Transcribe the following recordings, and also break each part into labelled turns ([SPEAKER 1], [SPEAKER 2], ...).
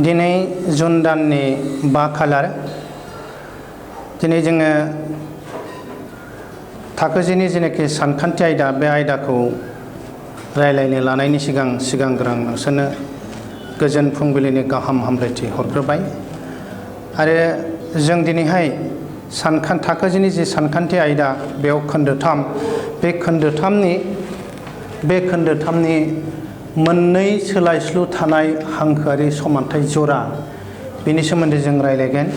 [SPEAKER 1] दिनै जुन दाननि 5 खालार दिनै जोङो थाखो जिनि जेनाखि सानखान्थि आयदा बे आयदाखौ रायलायनो लानायनि सिगांग्रो आं नोंसोरनो गोजोन फुंबिलिनि गाहाम हामलायथि हरग्रोबाय आरो जों दिनैहाय थाखो जिनि जि सानखान्थि आयदा बेयाव खोन्दो 3 बे खोन्दो 3नि मोननै सोलायस्लु थानाय हांखोआरि समानथाय जरा बेनि सोमोन्दै जों रायलायगोन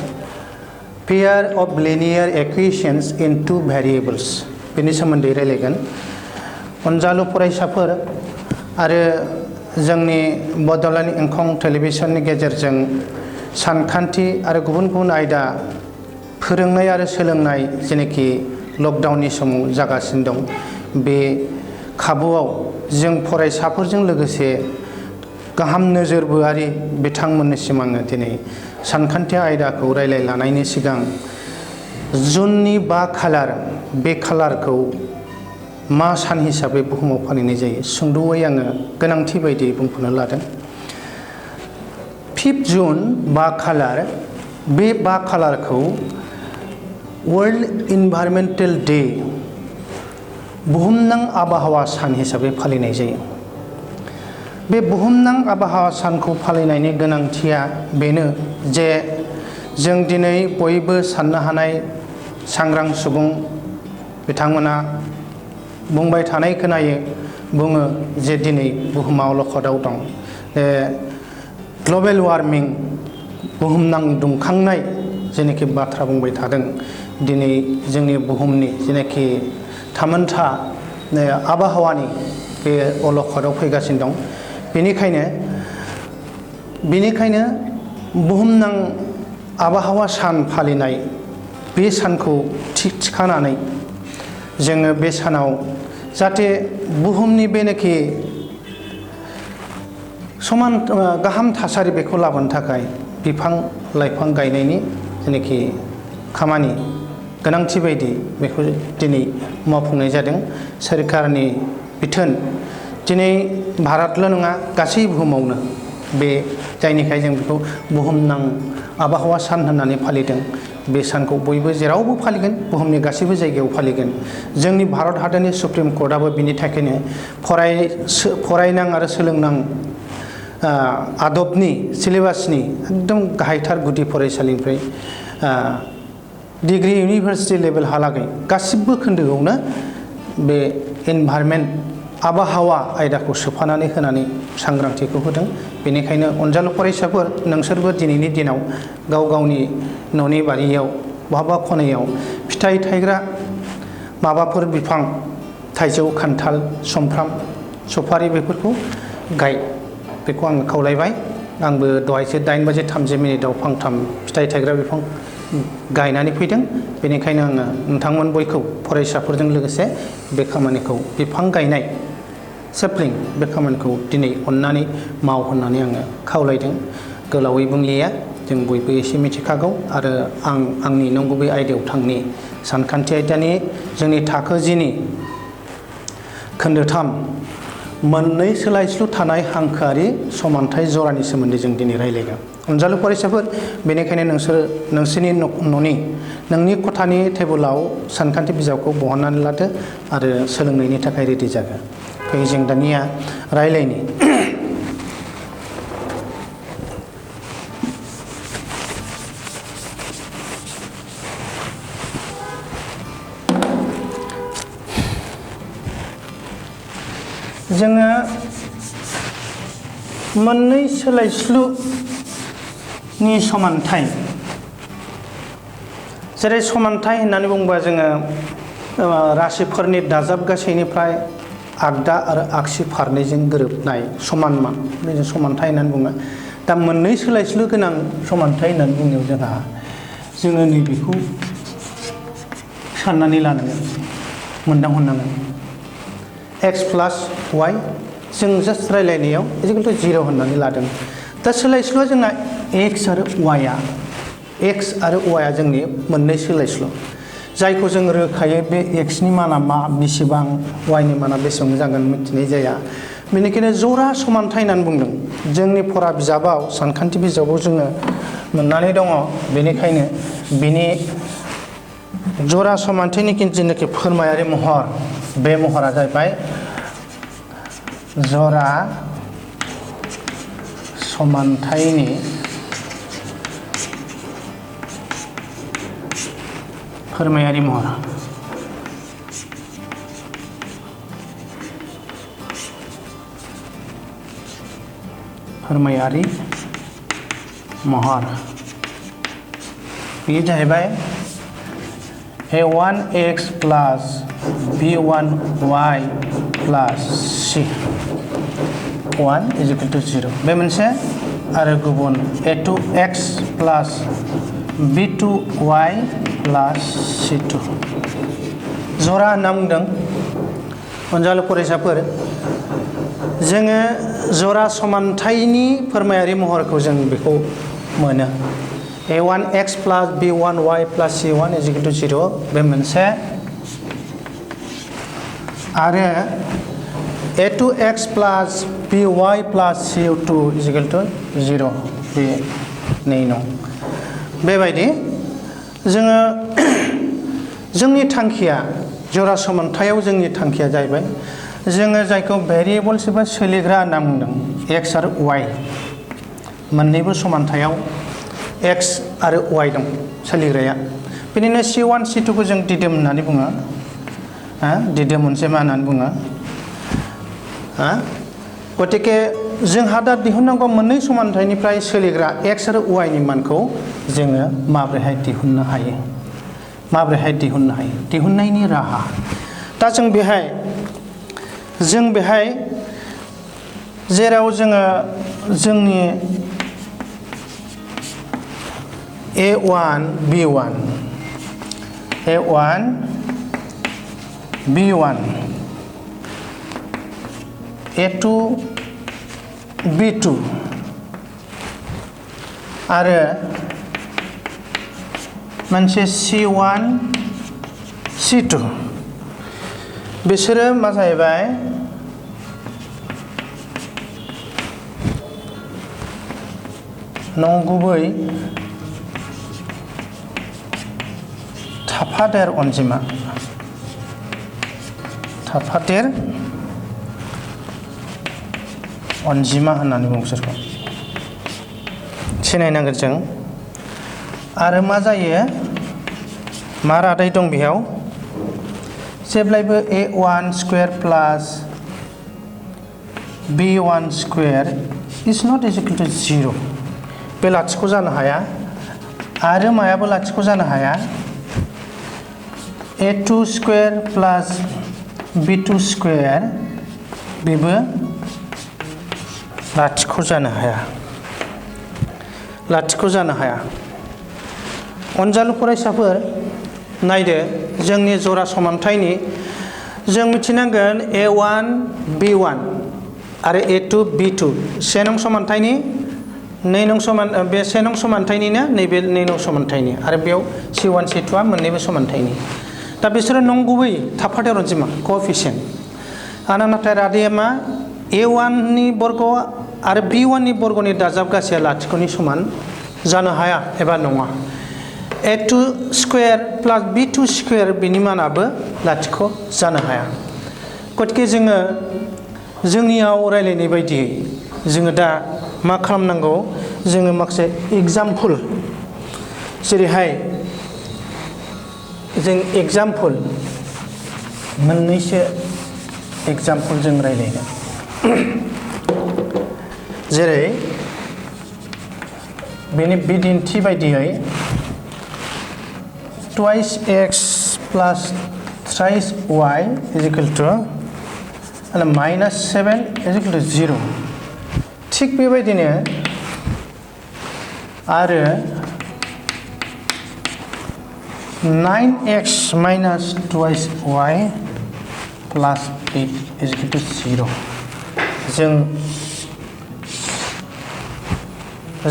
[SPEAKER 1] पेयार of linear equations in 2 variables बेनि सोमोन्दै रायलायगोन अनजालु फरायसाफोर आरो जोंनि बड'लेण्ड इंखं टेलिभिजननि गेजेरजों सानखान्थि आरो गुबुन गुबुन आयदा फोरोंनाय आरो सोलोंनाय जेनेखि लकडाउननि समाव जागासिनो दं बे खाबुआव जों फरायसाफोरजों लोगोसे गाहाम नोजोरबोआरि बिथांमोननिसिम आङो दिनै सानखान्थि आयदाखौ रायलायलानायनि सिगां जुननि 5 खालार बे खालारखौ मा सान हिसाबै बुहुमाव फालिनाय जायो सुंद'यै आङो गोनांथि बायदियै बुंफोरनो लादों 5 जुन 5 खालार बे 5 खालारखौ वर्ल्ड इनभाइरनमेन्टेल डे बुहुमनां आबहावा सान हिसाबै फालिनाय जायो बे बुहुमनां आबहावा सानखौ फालिनायनि गोनांथिया बेनो जे जों दिनै बयबो साननो हानाय सांग्रां सुबुं बिथांमोना बुंबाय थानाय खोनायो बुङो जे दिनै बुहुमा अलखदाव दं ग्लबेल वार्मिं बुहुमनां दुंखांनाय जेनेखि बाथ्रा बुंबाय थादों दिनै जोंनि बुहुमनि जेनेखि थामोनथा आबहावानि बे अलखदाव फैगासिनो दं बेनिखायनो बुहुमनां आबहावा सान फालिनाय बे सानखौ थिखानानै जोङो बे सानाव जाहाथे बुहुमनि बेनोखि समान गाहाम थासारि बेखौ लाबोनो थाखाय बिफां लाइफां गायनायनि जेनेखि खामानि गोनांथि बायदि बेखौ दिनै मावफुंनाय जादों सोरखारनि बिथोन दिनै भारतल' नङा गासै बुहुमावनो बे जायनिखाय जों बेखौ बुहुमनां आबहावा सान होननानै फालिदों बे सानखौ बयबो जेरावबो फालिगोन बुहुमनि गासैबो जायगायाव फालिगोन जोंनि भारत हादरनि सुप्रिम कर्टआबो बिनि थाखायनो फरायनां आरो सोलोंनां आदबनि सिलेबासनि एकदम गाहायथार गुदि फरायसालिनिफ्राय डिग्री इउनिभार्सिटि लेभेलहालागै गासिबो खोन्दोआवनो बे इनभाइरनमेन्ट आबहावा आयदाखौ सोफानानै होनानै सांग्रांथिखौ होदों बेनिखायनो अनजालु फरायसाफोर नोंसोरबो दिनैनि दिनाव गाव गावनि न'नि बारियाव बहाबा खनायाव फिथाइ थायग्रा माबाफोर बिफां थाइजौ खान्थाल सुमफ्राम सफारि बेफोरखौ गाय बेखौ आङो खावलायबाय आंबो दहायसो 8:30 फांथाम फिथाइ थायग्रा बिफां गायनानै फैदों बेनिखायनो आङो नोंथांमोन बयखौ फरायसाफोरजों लोगोसे बे खामानिखौ बिफां गायनाय सेप्लिं बे खामानिखौ दिनै अननानै माव होननानै आङो खावलायदों गोलावै बुंलिया जों बयबो एसे मिथिखागौ आरो आं आंनि नंगुबै आयदायाव थांनि सानखान्थि आयदानि जोंनि थाखो जिनि खोन्दो 3 मोननै सोलायस्लु थानाय हांखोआरि समानथाय जरानि सोमोन्दै जों दिनै रायलायगोन अनजालु फरायसाफोर बेनिखायनो नोंसोरनि नोंनि खथानि टेबोलाव सानखान्थि बिजाबखौ बहननानै लादो आरो सोलोंनायनि थाखाय रेडि जागोन जों दानिया रायलायनि जोङो मोननै सोलायस्लुनि समानथाय जेरै समानथाय होननानै बुङोबा जोङो राशिफोरनि दाजाबगासैनिफ्राय आगदा आरो आगसि फारनैजों गोरोबनाय समानमान जों समानथाय होननानै बुङो दा मोननै सोलायस्लु गोनां समानथाय होननानै बुंनायाव जोङो नैबेखौ साननानै लानांगोन मोनदांहरनांगोन x + y जों जास्ट रायलायनायाव इजिकेल टु 0 होननानै लादों दा सोलायस्लुआ जोंना x आरो y आ जोंनि मोननै सोलायस्लु जायखौ जों रोखायै बे x नि माना मा बेसेबां y नि माना बेसेबां जागोन मिथिनाय जाया बेनिखायनो जरा समानथाय होननानै बुंदों जोंनि फरा बिजाबाव सानखान्थि बिजाबाव जोङो मोननानै दङ बेनिखायनो बिनि जरा समानथायनि जिनाखि फोरमायारि महर बे महरा जाहैबाय जरा समानथायनि फोरमायारि महर फोरमायारि महर बेयो जाहैबाय a1x plus b1y plus c1 is equal to 0 बे मोनसे आरो गुबुन a2x plus b2y plus c2 जरा होनना बुंदों अनजालु फरायसाफोर जोङो जरा समानथायनि फोरमायारि महरखौ जों बेखौ मोनो a1x plus b1y plus c1 is equal to 0 बे मोनसे आरो a2x plus by plus c2 is equal to 0 बे नै नं बेबायदि जोङो जोंनि थांखिया जरा समानथायाव जोंनि थांखिया जाहैबाय जोङो जायखौ भेरिएबल्स एबा सोलिग्रा होनना बुंदों x आरो y मोननैबो समानथायाव x आरो y दं सोलिग्राया बेनिनो c1 c2 खौ जों दिदोम होननानै बुङो दिदोम मोनसे मा होननानै बुङो गतिके जोंहा दा दिहुननांगौ मोननै समानथायनिफ्राय सोलिग्रा x आरो y नि मानखौ जोङो माबोरैहाय दिहुननो हायो दिहुननायनि राहा दा जों बेहाय जेराव जोङो जोंनि a1 b1 a2 b2 आरो मोनसे c1 c2 बिसोरो मा जाहैबाय नंगुबै थाफादेर अनजिमा होननानै बुङो बिसोरखौ सिनायनांगोन जों आरो मा जायो मा रादाय दं बेयाव जेब्लायबो a1 square plus b1 square is not equal to 0 बे लाथिख' जानो हाया आरो मायाबो लाथिख' जानो हाया a2 स्क्वायर प्लास b2 स्क्वायर बेबो लाथिख' जानो हाया अनजालु फरायसाफोर नायदो जोंनि जरा समानथायनि जों मिथिनांगोन a1 b1 आरो a2 b2 से नं समानथायनि नै नं बे से नं समानथायनिनो नैबे नै नं समानथायनि आरो बेयाव c1 c2 आ मोननैबो समानथायनि दा बिसोरो नंगुबै थाफादेर अनजिमा कोएफिशिएंट नाथाय रादाया मा a1 नि बर्ग आरो b1 नि बर्गनि दाजाब गासैया लाथिख'नि समान जानो हाया एबा नङा a2 square plus b2 square बिनि मानाबो लाथिख' जानो हाया गतिके जोङो जोंनियाव रायलायनाय बायदियै जोङो दा मा खालामनांगौ जोङो माखासे एग्जाम्पल जेरैहाय जों एग्जाम्पल मोननैसो एग्जाम्पल जों रायलायगोन जेरै बेनि बिदिन्थि बायदियै twice x plus thrice y is equal to minus 7 is equal to 0 थिग बेबायदिनो आरो 9x minus twice y plus 8 is equal to 0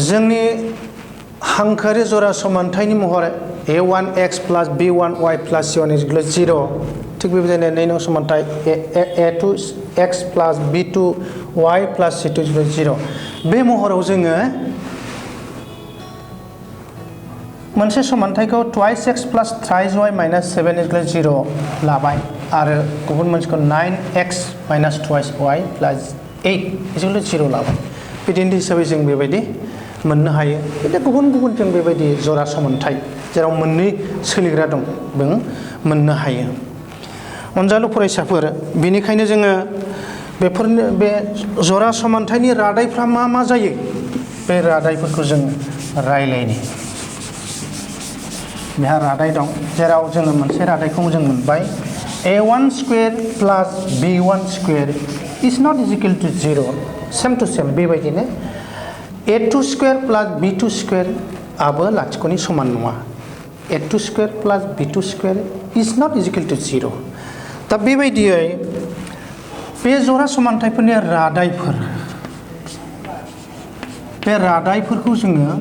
[SPEAKER 1] जोंनि हांखोआरि जरा समानथायनि महर a1x plus b1y plus c1 is equal to 0 थिग बेबायदिनो 2 नं समानथाय a2x plus b2y plus c2 0 बे महराव जोङो मोनसे समानथायखौ twice x plus thrice y minus 7 equal 0 लाबाय आरो गुबुन मोनसेखौ 9x minus twice y plus 8 equal 0 लाबाय बिदिन्थि हिसाबै जों बेबायदि मोननो हायो बिदिनो गुबुन गुबुन जों बेबायदि जरा समानथाय जेराव मोननै सोलिग्रा दं जों मोननो हायो अनजालु फरायसाफोर बेनिखायनो जोङो बेफोरनो बे जरा समानथायनि रादायफ्रा मा जायो बे रादायफोरखौ जों रायलायनि बेहा रादाय दं जेराव जोङो मोनसे रादायखौ जों मोनबाय a1 square plus b1 square is not equal to 0 same to same बेबायदिनो a2 square plus b2 square आबो लाथिख'नि समान नङा a2 square plus b2 square is not equal to 0 दा बेबायदियै बे जरा समानथायफोरनि रादायफोर बे रादायफोरखौ जोङो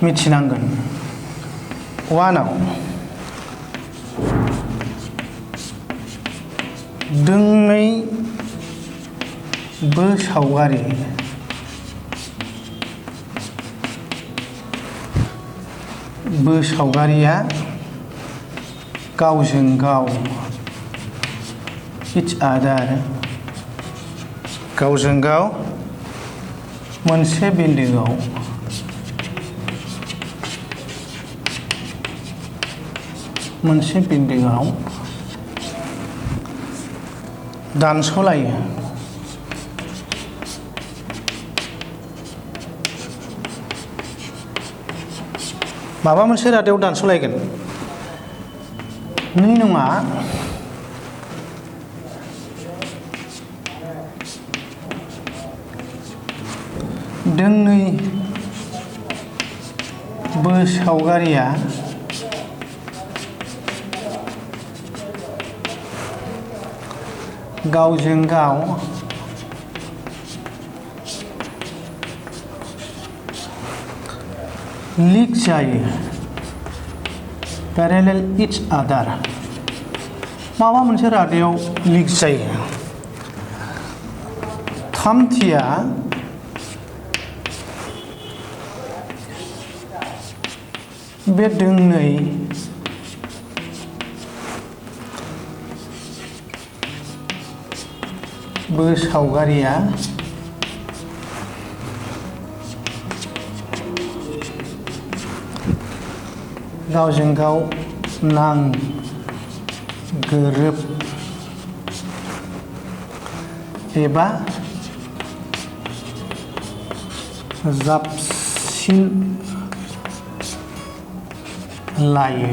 [SPEAKER 1] मिथिनांगोन 1 आव दोंनै बो सावगारि सावगारिया गावजों गाव each other गावजों गाव मोनसे बिन्दोआव दानस'लायो माबा मोनसे रादायाव दानस'लायगोन नै नङा दोंनै बो सावगारिया गावजों गाव लिक जायो parallel each other माबा मोनसे रादायाव लिक जायो थामथिया बे दोंनै बो सावगारिया गावजों गाव गोरोब एबा जाबसिन लायो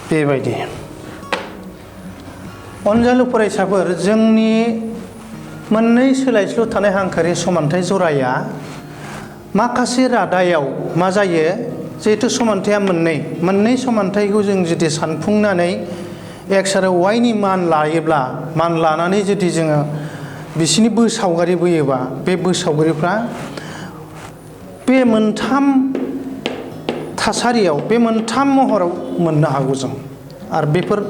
[SPEAKER 1] बेबायदि अनजालु फरायसाफोर जोंनि मोननै सोलायस्लु थानाय हांखोआरि समानथाय जराया माखासे रादायाव मा जायो जिहेतु समानथाया मोननै समानथायखौ जों जुदि सानफुंनानै x आरो y नि मान लायोब्ला मान लानानै जुदि जोङो बिसिनि बोसावगारि बोयोबा बे बोसावगारिफ्रा बे मोनथाम थासारियाव बे मोनथाम महराव मोननो हागौ जों आरो बेफोर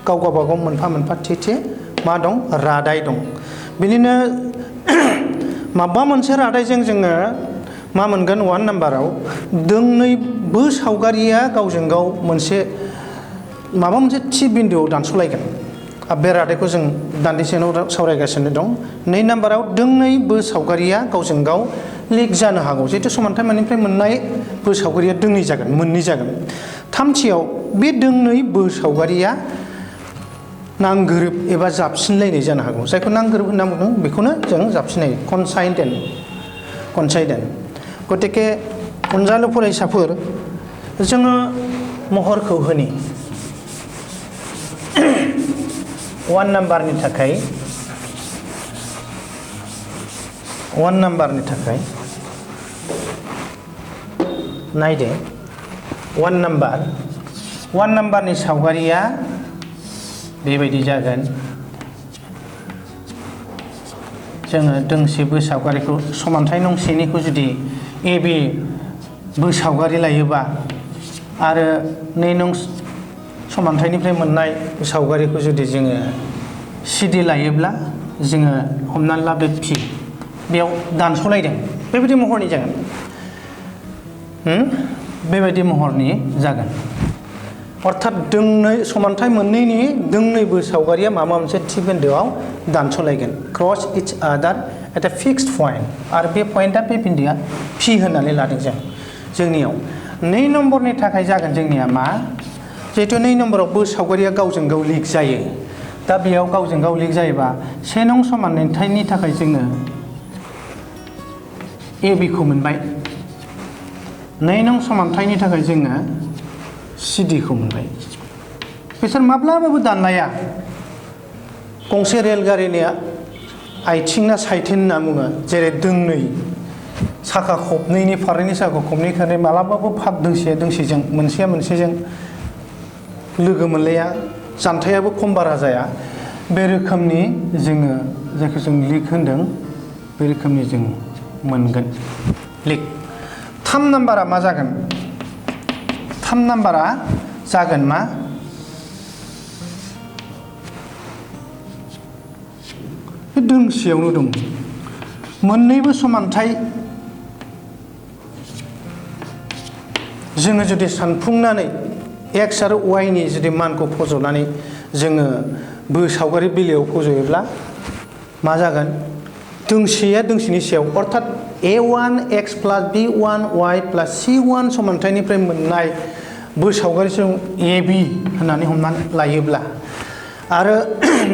[SPEAKER 1] गाव गावबागाव मोनफा थि मा दं रादाय दं बिनिनो माबा मोनसे रादायजों जोङो मा मोनगोन 1 नाम्बाराव दोंनैबो सावगारिया गावजों गाव मोनसे माबा मोनसे थि बिन्दोआव दानस'लायगोन बे रादायखौ जों दान्दिसे उनाव सावरायगासिनो दं 2 नाम्बाराव दोंनैबो सावगारिया गावजों गाव लिक जानो हागौ जिहेतु समानथाय मोननिफ्राय मोननाय बो सावगारिया दोंनै जागोन मोननै जागोन थामथियाव बे दोंनैबो सावगारिया नांगोरोब एबा जाबसिनलायनाय जानो हागौ जायखौ नांगोरोब होनना बुङो बेखौनो जों जाबसिननाय कनसाइडेन्ट गतिके अनजालु फरायसाफोर जोङो महरखौ होनि 1 नाम्बारनि थाखाय नायदो 1 नाम्बारनि सावगारिया बेबायदि जागोन जोङो दोंसे बोसावगारिखौ समानथाय नंसेनिखौ जुदि AB बोसावगारि लायोबा आरो 2 नं समानथाइनिफ्राय मोननाय सावगारिखौ जुदि जोङो CD लायोब्ला जोङो हमनानै ला बे P बेयाव दानस'लायदों बेबायदि महरनि जागोन बेबायदि महरनि जागोन अर्थात दोंनै समानथाइ मोननैनि दोंनैबो सावगारिया माबा मोनसे थि बिन्दोआव दानस'लायगोन क्रस इच आदार एट ए फिक्स्ड पॉइंट आरो बे पॉइंटआ बे बिन्दोआ P होननानै लादों जोंनियाव 2 नम्बरनि थाखाय जागोन जोंनिया मा जिहेतु 2 नम्बरावबो सावगारिया गावजों गाव लिक जायो दा बेयाव गावजों गाव लिक जायोबा 1 नं समानथाइनि थाखाय जोङो AB खौ मोनबाय 2 नं समानथाइनि थाखाय जोङो CD खौ मोनबाय बिसोर माब्लाबाबो दानलाया गंसे रेलगारिनि आथिंना साइथिं होनना बुङो जेरै दोंनै साखा खबनैनि फारनैनि साखा खबनै खारनाय मालाबाबो फाग दोंसेया दोंसेजों मोनसेया मोनसेजों लोगो मोनलाया जानथायाबो खम बारा जाया बे रोखोमनि जोङो जायखौ जों लिक होनदों बे रोखोमनि जों मोनगोन लिक 3 नाम्बारा मा जागोन 3 नाम्बारा जागोन मा बे दोंसेयावनो दं मोननैबो समानथाइ जोङो जुदि सानफुंनानै X आरो Y नि जुदि मानखौ फज'नानै जोङो बो सावगारि बिलाइयाव फज'योब्ला मा जागोन दोंसेया दोंसेनि सायाव अर्थात A1 X plus B1 Y plus C1 समानथाइनिफ्राय मोननाय बो सावगारिजों AB होननानै हमनानै लायोब्ला आरो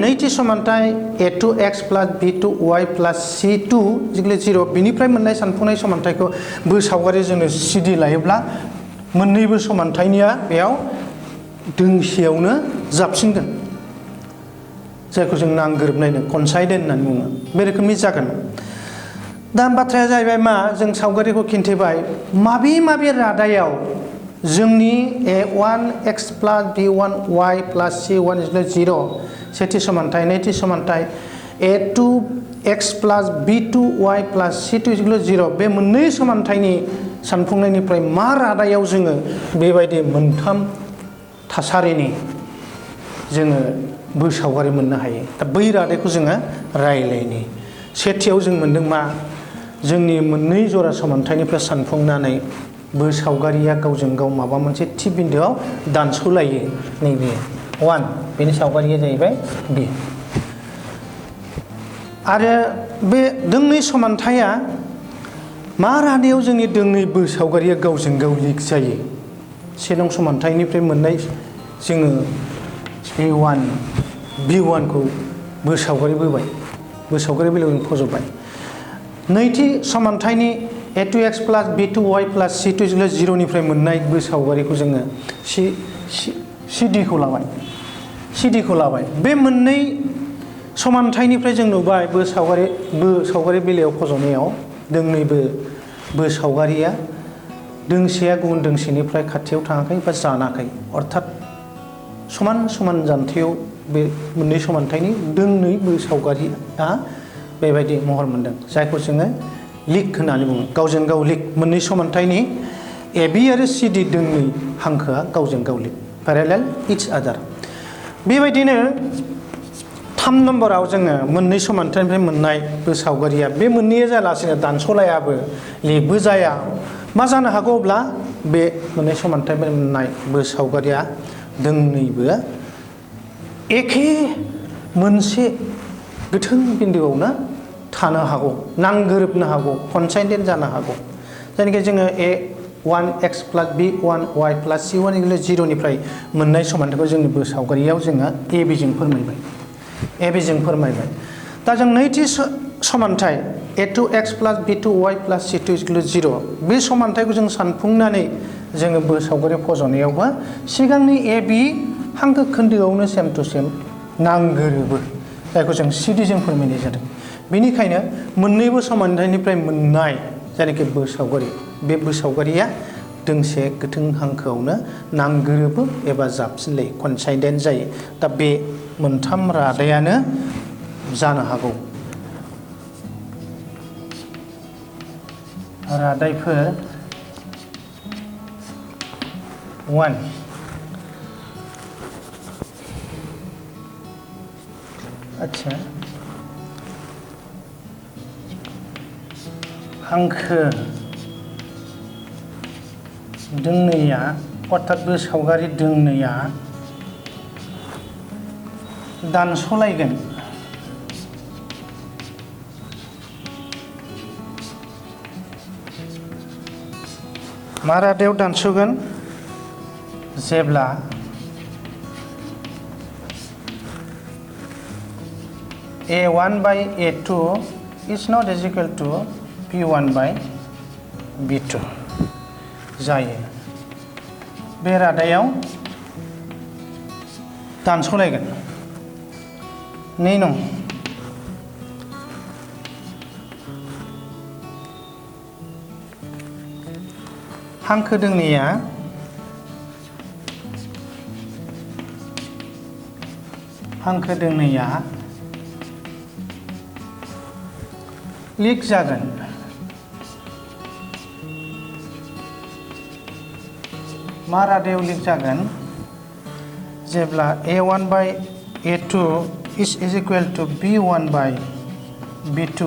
[SPEAKER 1] नैथि समानथाइ A2 X plus B2 Y plus C2 0 बिनिफ्राय मोननाय सानफुंनाय समानथाइखौ बो सावगारि जोङो CD लायोब्ला मोननैबो समानथाइनिया बेयाव दोंसेयावनो जाबसिनगोन जायखौ जों नांगोरबनायनो कनसाइडेन्ट होननानै बुङो बे रोखोमनि जागोन दा बाथ्राया जाहैबाय मा जों सावगारिखौ खिन्थाबाय माबे रादायाव जोंनि A1 X plus B1 Y plus C1 0 सेथि समानथाइ नैथि समानथाइ A2 X plus B2 Y plus C2 0 बे मोननै समानथाइनि सानफुंनायनिफ्राय मा रादायाव जोङो बेबायदि मोनथाम थासारिनि जोङो बो सावगारि मोननो हायो दा बै रादायखौ जोङो रायलायनि सेथियाव जों मोनदों मा जोंनि मोननै जरा समानथाइनिफ्राय सानफुंनानै बो सावगारिया गावजों गाव माबा मोनसे थि बिन्दोआव दानस'लायो नैबे 1 बेनि सावगारिया जाहैबाय B आरो बे दोंनै समानथाइया मा रादायाव जोंनि दोंनैबो सावगारिया गावजों गाव लिक जायो 1 नं समानथाइनिफ्राय मोननाय जोङो A1 B1 खौ बो सावगारि बिलाइयाव फज'बाय नैथि समानथाइनि A2X plus B2Y plus C2 0 निफ्राय मोननाय बो सावगारिखौ जोङो CD खौ लाबाय बे मोननै समानथाइनिफ्राय जों नुबाय बो सावगारि बिलाइयाव फज'नायाव दोंनैबो बो सावगारिया दोंसेया गुबुन दोंसेनिफ्राय खाथियाव थाङाखै बा जानाखै अर्थात समान जानथायाव बे मोननै समानथाइनि दोंनै बो सावगारिया बेबायदि महर मोनदों जायखौ जोङो लिक होननानै बुङो गावजों गाव लिक मोननै समानथाइनि AB आरो CD दोंनै हांखोआ गावजों गाव लिक पेरेलेल इच आदार बेबायदिनो 3 नम्बराव जोङो मोननै समानथाइनिफ्राय मोननाय बो सावगारिया बे मोननैया जायालासेनो दानस'लायाबो लिकबो जाया मा जानो हागौ अब्ला बे मोननै समानथाइनिफ्राय मोननाय बो सावगारिया दोंनैबो एखे मोनसे गोथों बिन्दोआवनो थानो हागौ नांगोरबनो हागौ कनसाइडेन्ट जानो हागौ जायनिखि जोङो A1 X plus B1 Y plus C1 0 निफ्राय मोननाय समानथाइखौ जोंनि बो सावगारियाव जोङो AB जों फोरमायबाय दा जों नैथि समानथाइ A2X plus B2Y plus C2 0 बे समानथाइखौ जों सानफुंनानै जोङो बो सावगारि फज'नायावबो सिगांनि AB हांखो खोन्दोआवनो सेम टु सेम नांगोरोबो जायखौ जों CD जों फोरमायनाय जादों बेनिखायनो मोननैबो समानथाइनिफ्राय मोननाय जायनाखि बो सावगारि बे बो सावगारिया दोंसे गोथों हांखोआवनो नांगोरोबो एबा जाबसिनलायो कनसाइडेन्ट जायो दा बे मोनथाम रादायानो जानो हागौ रादायफोर 1 আচ্ছা हांखो दोंनैया अर्थात बे सावगारि दोंनैया दानस'लायगोन मा रादायाव दानस'गोन जेब्ला A1 by A2 is not is equal to B1 by B2 जायो बे रादायाव दानस'लायगोन 2 नं हांखो दोंनैया लिक जागोन मा रादायाव लिक जागोन जेब्ला A1 by A2 is equal to B1 by B2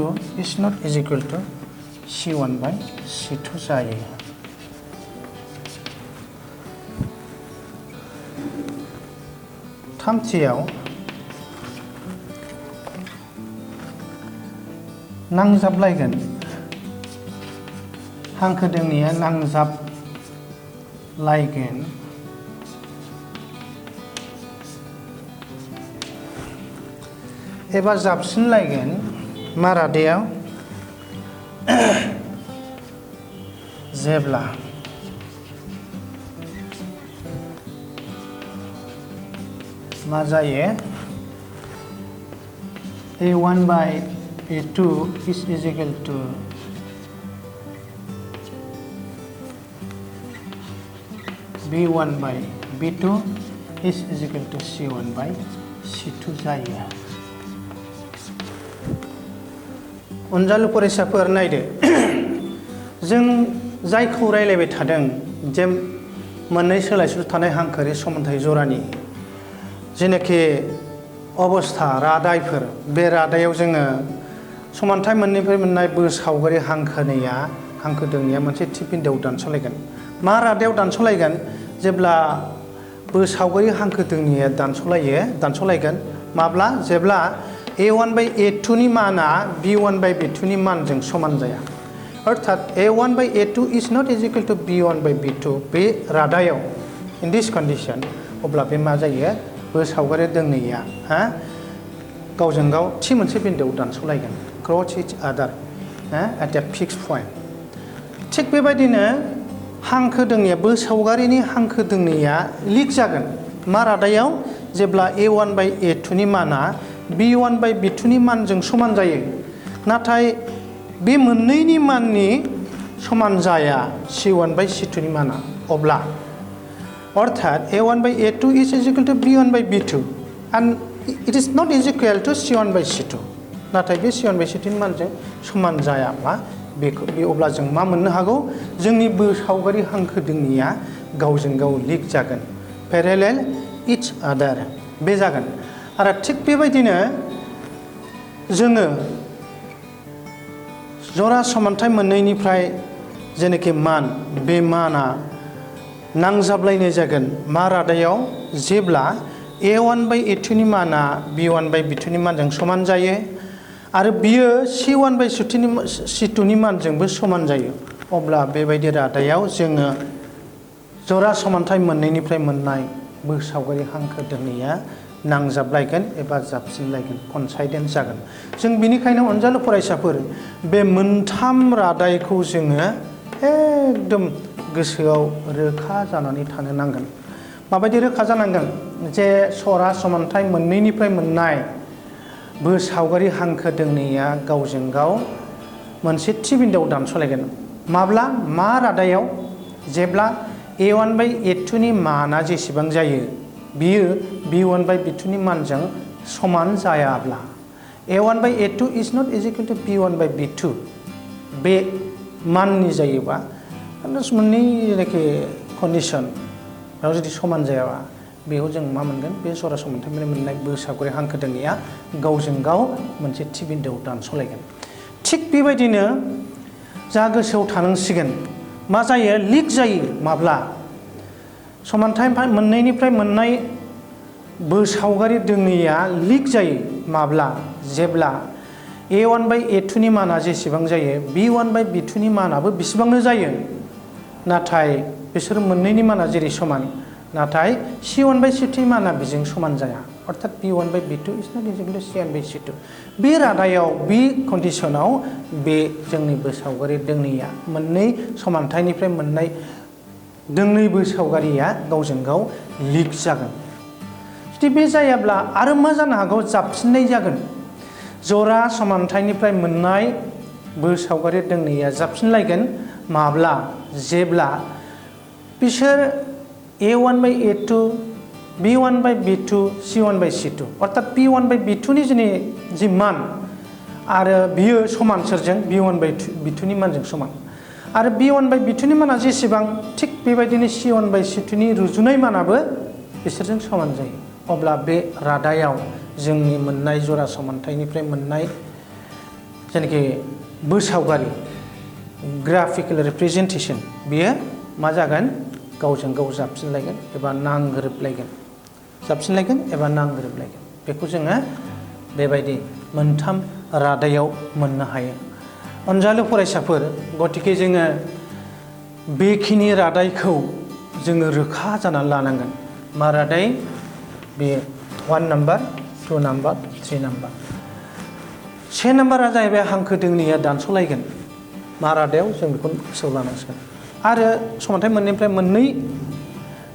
[SPEAKER 1] is not is equal to C1 by C2 जायो थामथियाव नांजाबलायगोन हांखो दोंनैया नांजाबलायगोन एबा जाबसिनलायगोन मा रादायाव जेब्ला मा जायो A1 by A2 is equal to B1 by B2 is equal to C1 by C2 जायो अनजालु फरायसाफोर नायदो जों जायखौ रायलायबाय थादों जे मोननै सोलायस्लु थानाय हांखोआरि समानथाय जरानि जेनाखि अबस्था रादायफोर बे रादायाव जोङो समानथाय मोननैनिफ्राय मोननाय सावगारि हांखोनैया हांखो दोंनैया मोनसे थि बिन्दोआव दानस'लायगोन मा रादायाव दानस'लायगोन जेब्ला सावगारि हांखो दोंनैया दानस'लायगोन माब्ला जेब्ला A1 by A2 नि माना B1 by B2 नि मानजों समान जाया अर्थात A1 by A2 is not is equal to B1 by B2 बे रादायाव in this condition अब्ला बे मा जायो सावगारि दोंनैया गावजों गाव थि मोनसे बिन्दोआव दानस'लायगोन क्रस इच आदार एट ए फिक्स पॉइंट थिग बेबायदिनो हांखो दोंनैया सावगारिनि हांखो दोंनैया लिक जागोन मा रादायाव जेब्ला A1 by A2 नि माना B1 by B2 नि मानजों समान जायो नाथाय बे मोननैनि माननि समान जाया C1 by C2 नि माना अब्ला अर्थात A1 by A2 is equal to B1 by B2 and it is not is equal to C1 by C2 नाथाय बे C1 by C2 नि मानजों समान जायाब्ला बेखौ अब्ला जों मा मोननो हागौ जोंनि सावगारि हांखो दोंनैया गावजों गाव लिक जागोन पेरेलेल इच आदार बे जागोन आरो थिग बेबायदिनो जोङो जरा समानथाय मोननैनिफ्राय जेनाखि मान बे माना नांजाबलायनाय जागोन मा रादायाव जेब्ला A1 by A2 नि माना B1 by B2 नि मानजों समान जायो आरो बियो C1 by C2 नि मानजोंबो समान जायो अब्ला बेबायदि रादायाव जोङो जरा समानथाय मोननैनिफ्राय मोननाय सावगारि हांखो दोंनैया नांजाबलायगोन एबा जाबसिनलायगोन कनसाइडेन्ट जागोन जों बेनिखायनो अनजालु फरायसाफोर बे मोनथाम रादायखौ जोङो एकदम गोसोआव रोखा जानानै थानो नांगोन माबायदि रोखा जानांगोन जे जरा समानथाय मोननैनिफ्राय मोननाय सावगारि हांखो दोंनैया गावजों गाव मोनसे थि बिन्दोआव दानस'लायगोन माब्ला मा रादायाव जेब्ला A1 by A2 नि माना जेसेबां जायो बियो B1 by B2 नि मानजों समान जायाब्ला A1 by A2 is not is equal to B1 by B2 बे माननि जायोबा मोननै जेनाखि कन्डिशन बेयाव जुदि समान जायाबा बेयाव जों मा मोनगोन बे जरा समानथाइनिफ्राय मोननाय बोसावगारि हांखो दोंनैया गावजों गाव मोनसे थि बिन्दोआव दानस'लायगोन। थिग बेबायदिनो जा गोसोआव थानांसिगोन मा जायो लिक जायो माब्ला समानथाइ मोननैनिफ्राय मोननाय बोसावगारि दोंनैया लिक जायो माब्ला जेब्ला A1/A2 नि माना जेसेबां जायो B1/B2 नि मानाबो बेसेबांनो जायो नाथाय बिसोर मोननैनि माना जेरै समान नाथाय C1/C2 नि माना बेजों समान जाया अर्थात B1/B2 is not equal to C1/C2 बे रादायाव बे कन्डिशनाव बे जोंनि बोसावगारि दोंनैया मोननै समानथाइनिफ्राय मोननाय दोंनै बोसावगारिया गावजों गाव लिक जागोन। जुदि बे जायाब्ला आरो मा जानो हागौ जाबसिननाय जागोन जरा समानथाइनिफ्राय मोननाय बोसावगारि दोंनैया जाबसिनलायगोन माब्ला जेब्ला बिसोर A1/A2 B1/B2 C1/C2 अर्थात B1/B2 नि जि मान आरो बियो समान सोरजों B1/B2 नि मानजों समान आरो B1/B2 नि माना जेसेबां थिग बेबायदिनो C1/C2 नि रुजुनाय मानाबो बिसोरजों समान जायो अब्ला बे रादायाव जोंनि मोननाय जरा समानथाइनिफ्राय मोननाय जेनाखि बोसावगारि ग्राफिकेल रिप्रेजेन्टेसन बियो मा जागोन गावजों गाव जाबसिनलायगोन एबा नांगोरोबलायगोन बेखौ जोङो बेबायदि मोनथाम रादायाव मोननो हायो। अनजालु फरायसाफोर गतिके जोङो बेखिनि रादायखौ जोङो रोखा जानानै लानांगोन मा रादाय बे 1 नाम्बार 2 नाम्बार 3 नाम्बार 1 नाम्बारा जाहैबाय हांखो दोंनैया दानस'लायगोन मा रादायाव जों बेखौ गोसोआव लानांसिगोन आरो समानथाइ मोननैनिफ्राय मोननै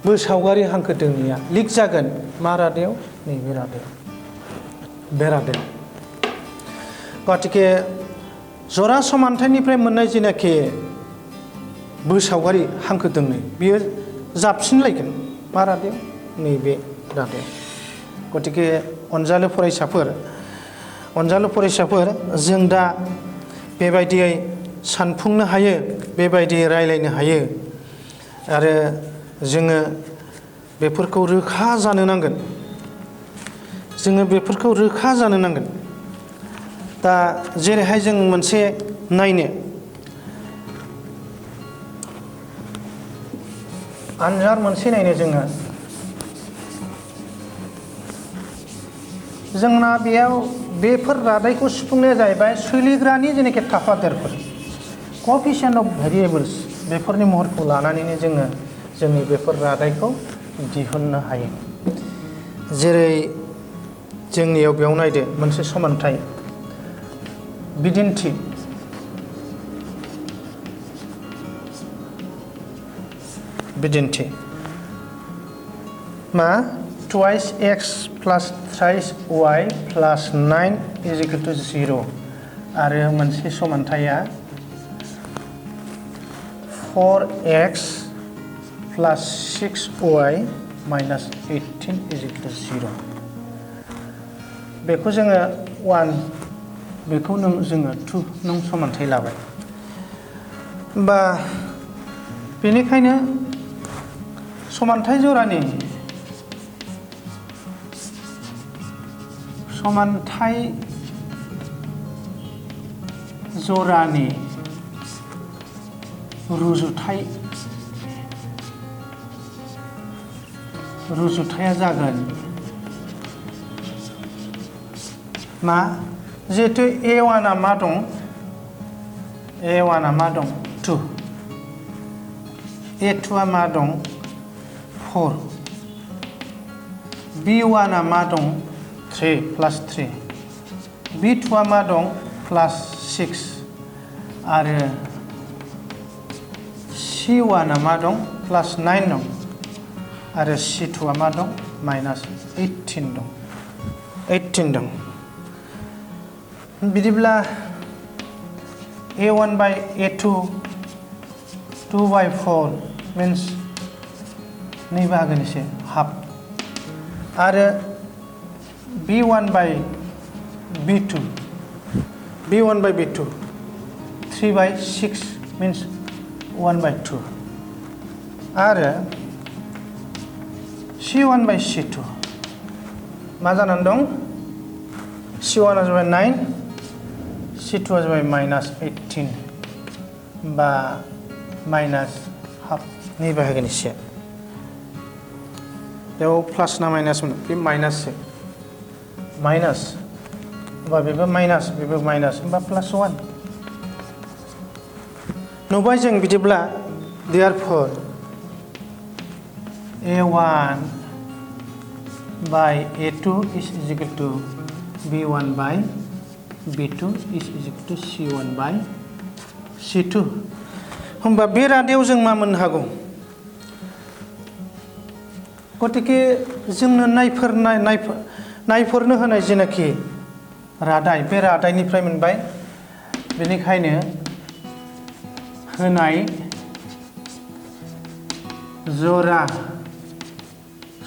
[SPEAKER 1] बोसावगारि हांखो दोंनैया लिक जागोन मा रादायाव नैबे रादायाव बे रादायाव गतिके जरा समानथाइनिफ्राय मोननाय जेनाखि बोसावगारि हांखो दोंनै बियो जाबसिनलायगोन मा रादायाव नैबे रादायाव। गतिके अनजालु फरायसाफोर जों दा बेबायदियै सानफुंनो हायो बेबायदि रायलायनो हायो आरो जोङो बेफोरखौ रोखा जानो नांगोन दा जेरैहाय जों मोनसे नायनो आनजाद मोनसे नायनो जोंना बेयाव बेफोर रादायखौ सुफुंनाया जाहैबाय सोलिग्रानि जेनाखि थाफादेरफोर क'एफिशिएन्ट अफ भेरिएबल्स बेफोरनि महरखौ लानानैनो जोङो जोंनि बेफोर रादायखौ दिहुननो हायो। जेरै जोंनियाव बेयाव नायदो मोनसे समानथाइ बिदिन्थि मा twice x plus thrice y plus 9 is equal to 0 आरो मोनसे समानथाया 4x plus 6y minus 18 is equal to 0 बेखौ जोङो 1 बेखौ जोङो 2 नं समानथाइ लाबाय बा बेनिखायनो समानथाइ जरानि रुजुथाया जागोन मा जिहेतु A1 आ मा दं 2 A2 आ मा दं 4 B1 आ मा दं 3 plus 3 B2 आ मा दं plus 6 आरो C1 आ मा दं plus 9 दं आरो C2 आ मा दं minus 18 दं बिदिब्ला A1/A2 2/4 means 2 बाहागोनिसे हाफ आरो B1/B2 3/6 means 1/2 आरो C1 by C2 मा जानानै दं C1 आ जाबाय 9 C2 आ जाबाय -18 बा माइनास हाफ नै बाहागोनि से बेयाव प्लास ना माइनास मोनो बे माइनाससो माइनास बा बेबो माइनास होमबा +1 नुबाय जों बिदिब्ला therefore A1 by A2 is equal to B1 by B2 is equal to C1 by C2 होमबा बे रादायाव जों मा मोननो हागौ गतिके जोंनो नायफोरनो होनाय जेनाखि रादाय बे रादायनिफ्राय मोनबाय बेनिखायनो होनाय जरा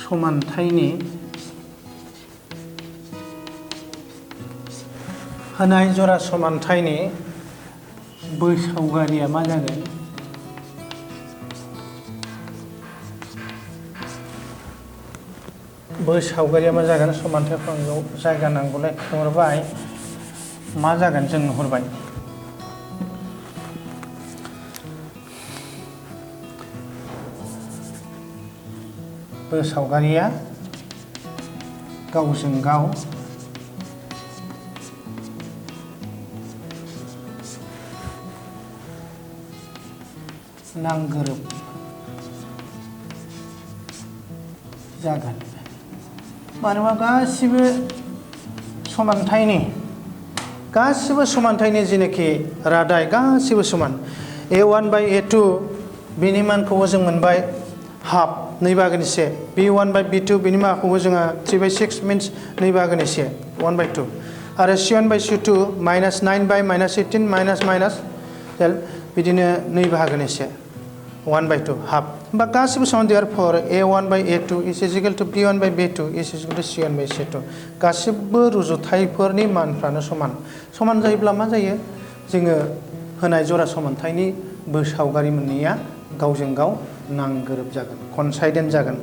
[SPEAKER 1] समानथायनि बोसावगारिया मा जागोन समानथायफोराव जायगा नांगौलाय खोमोरबाय मा जागोन जों नुहुरबाय बोसावगारिया गावजों गाव नांगोरोब जागोन मानोना गासिबो समानथायनि जेनाखि रादाय गासिबो समान A1 by A2 बेनि मानखौबो जों मोनबाय हाफ 2/1 B1 by B2 बेनि मानखौबो जोङो 3/6 मीन्स 2/1 1/2 आरो C1 by C2 -9 by -18 minus बिदिनो 2/1 1/2 हाफ होमबा गासिबो समान therefore A1 by A2 is equal to B1 by B2 is equal to C1 by C2 गासिबो रुजुथायफोरनि मानफ्रानो समान जायोब्ला मा जायो जोङो होनाय जरा समानथायनि बोसावगारि मोननाया गावजों गाव नांगोरोब जागोन कनसाइडेन्ट जागोन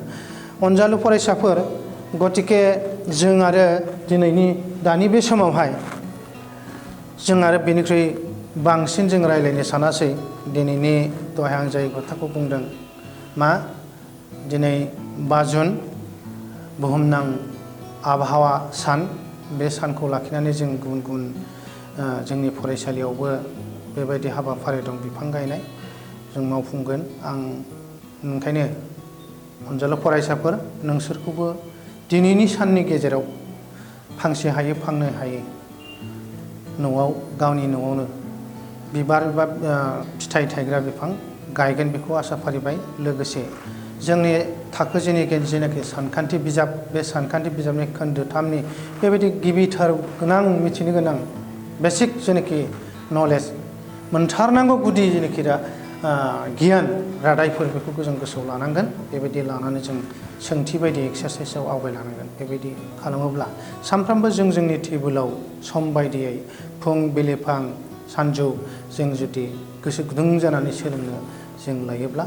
[SPEAKER 1] अनजालु फरायसाफोर गतिके जों आरो दानि बे समावहाय जों आरो बेनिख्रुइ बांसिन जों रायलायनो सानासै दिनैनि दहाय आं जाय खोथाखौ बुंदों मा दिनै 5 जुन बुहुमनां आबहावा सान बे सानखौ लाखिनानै जों गुबुन जोंनि फरायसालियावबो बेबायदि हाबाफारि दं बिफां गायनाय जों मावफुंगोन आं ओंखायनो अनजालु फरायसाफोर नोंसोरखौबो दिनैनि साननि गेजेराव फांसे हायो फांनै हायो न'आव गावनि न'आवनो बिबार बा फिथाइ थायग्रा बिफां गायगोन बेखौ आसा फारिबाय लोगोसे जोंनि थाखो जेनाखि सानखान्थि बिजाब बे सानखान्थि बिजाबनि खोन्दो 3नि बेबायदि गिबिथार गोनां मिथिनो गोनां बेसिक जेनाखि नलेज मोनथारनांगौ गुदि जेनाखि गियान रादायफोर बेखौ जों गोसोआव लानांगोन बेबायदि लानानै जों सोंथि बायदि एक्सारसाइसआव आवगायलांनांगोन बेबायदि खालामोब्ला सानफ्रोमबो जों जोंनि टेबोलाव सम बायदियै फुं बेलिफां सानजौ जों जुदि गोसो गुदुं जानानै सोलोंनो जों लायोब्ला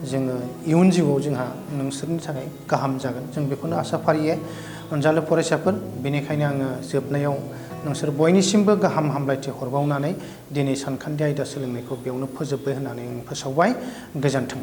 [SPEAKER 1] जोङो इयुन जिउआव जोंहा नोंसोरनि थाखाय गाहाम जागोन जों बेखौनो आसा फारियो अनजालु फरायसाफोर बेनिखायनो आङो जोबनायाव नोंसोर बयनिसिमबो गाहाम हामलायथि हरबावनानै दिनै सानखान्थि आयदा सोलोंनायखौ बेयावनो फोजोबबाय होननानै आं फोसावबाय गोजोन्थों।